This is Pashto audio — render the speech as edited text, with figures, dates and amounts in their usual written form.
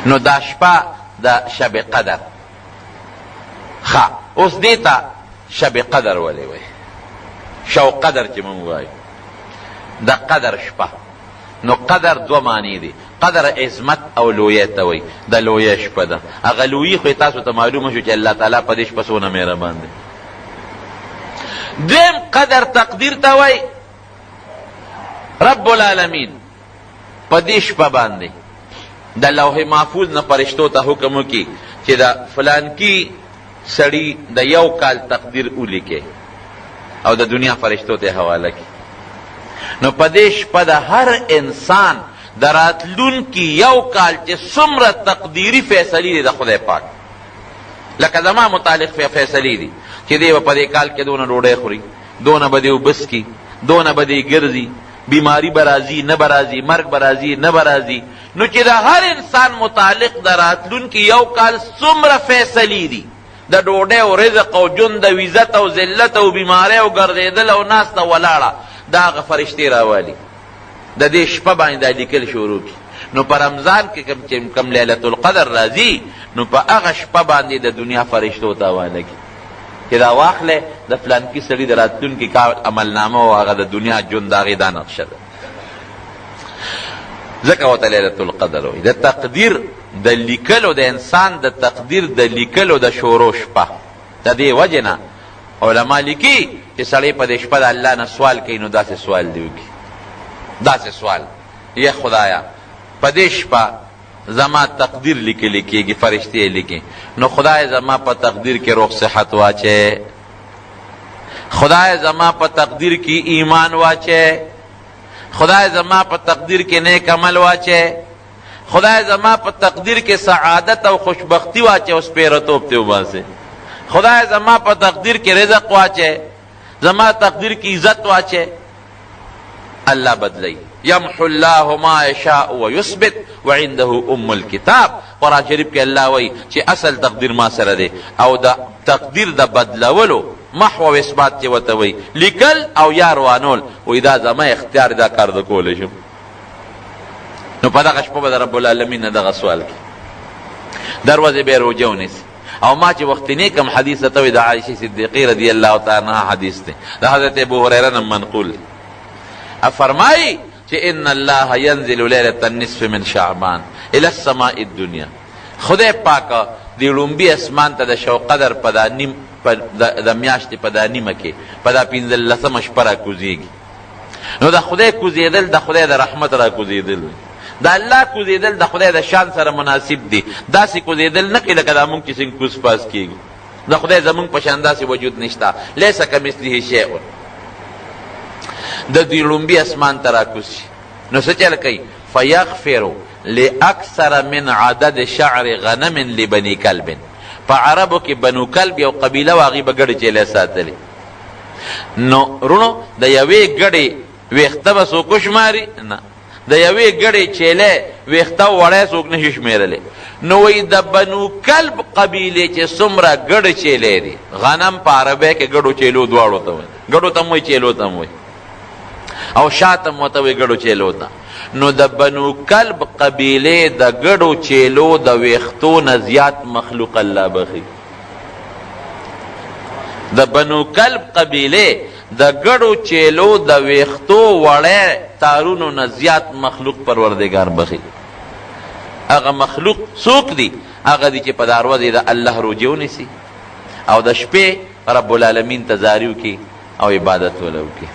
نو دا شپه د شب قدر. ښه اوس دې ته شب قدر ولې وایي؟ شو قدر چې موږ وایو د قدر شپه، نو قدر دوه معنی دي. قدر عظمت او لویۍ ته وایي، د لویۍ شپه ده. هغه لویي خو یې تاسو ته معلومه شو چې الله تعالی په دې شپه څونه مهربان دی. دویم قدر تقدیر ته وایي. رب العالمین په دې شپه باندې د لوح محفوظ نه فرشتو ته حکم وکړي چې د فلانکي سړي د یو کال تقدیر ولیکي او د دنیا فرشتو ته حواله کړي. نو په دې شپه د هر انسان د راتلونکي یو کال چې څومره تقدیري فیصلې دي د خدای پاک، لکه زما متعلق فیصلې دي چې دی به په دې کال کې دونه ډوډۍ خوري، دونه به دی اوبه څکي، دونه به دی ګرځي، بیماری به راځي نه به راځي، مرګ به راځي نه به راځي. نو چې د هر انسان متعلق د راتلونکي یو کال څومره فیصلې دي، د ډوډۍ او رزق او ژوند او عزت او ذلت او بیمارۍ او ګرځېدل او ناسته ولاړه، دا هغه فرشتې راوالي د دې شپه باندې دا لیکل شروع کړي. نو په رمضان کې کوم چې کوم لیلة القدر راځي، نو په هغه شپه باندې د دنیا فرشتو ته حواله کړي چې دا واخلئ د فلانکي سړي د راتلونکي کال عملنامه او هغه د دنیا ژوند د هغې دا نقشه ده. ځکه ورته لیلة القدر وایي، د تقدیر د لیکلو، د انسان د تقدیر د لیکلو د شروع شپه. د دې وجې نه علما لیکي چې سړی په دې شپه د الله نه سوال کوي، نو داسې سوال دې وکړي، داسې سوال: یه خدایه، په دې شپه زما تقدیر لیکل کېږي، فرشتې یې لیکي، نو خدای زما په تقدیر کې روغ صحت واچوي، خدای زما په تقدیر کې ایمان واچوي، خدای زما په تقدیر کې نیک عمل واچوي، خدای زما په تقدیر کې سعادت او خوشبختی واچوي او سپېرتوب ترې وباسي، خدای زما په تقدیر کې رزق واچوي، زما تقدیر کې عزت واچوي. الله بدلوي، یمحو الله ما یشاء ویثبت وعنده ام الکتاب. قرآن شریف کې الله وایي چې اصل تقدیر ما سره دی، او د تقدیر د بدلولو محو او اثبات چې ورته وایي لیکل او یا روانول، وایي دا زما اختیار، دا کار زه کولی شم. نو په دغه شپه به د رب العالمین نه دغه سوال کوي، دروازې به یې روژه ونیسي. او ما چې وختینی کوم حدیث ته وی د عائشې صدیقې رضی الله تعالی عنها حدیث دی، د حضرت ابو هریره نه منقول دی، فرمایي چې ان الله ينزل ليلة النصف من شعبان الى السماء الدنيا. خدای پاک د ړومبي اسمان ته د شوقدر په دا نیم د میاشتې په دا نیمه کې په دا پنځلسمه شپه راکوزېږي. نو د خدای کوزېدل د خدای د رحمت راکوزېدل دی، د الله کوزېدل د خدای د شان سره مناسب دي. داسې کوزېدل نه کوي لکه دا مونږ چې څنګه کوز پاس کېږو. د خدای زمونږ په شان داسې وجود نشته، لیس کمثله شیء. د دوی ړومبي اسمان ته راکوز شي، نو څه چل کوي؟ فیغفر لاکثر من عدد شعر غنم لبني کلب. په عربو کې بنو کلب یو قبیله وه، هغوی به ګډې چیلې ساتلې. نو وروڼو د یوې ګډې ویښته به څوک وشماري؟ نه، د یوې ګړې چیلې ویښته او وړی څوک نشي شمېرلی. نو وایي د بنو کلب قبیلې چې څومره ګړ چیلې دي، غنم په عربۍ کې ګړو چیلو دواړو ته وایي، ګړو ته هم وایي، چیلو ته هم وایي، او شاته هم ورته وایي ګړو چیلو ته. نو د بنو کلب قبیلې د ګړو چیلو د ویښتو نه زیات مخلوق الله بخښي. د بنو کلب قبیلې د ګډو چیلو د ویښتو وړی تارونو نه زیات مخلوق پروردګار بخښي. هغه مخلوق څوک دي؟ هغه دي چې په دا ورځې د الله روژې ونیسي او د شپې رب العالمین ته زاري وکړي او عبادت وله وکړي.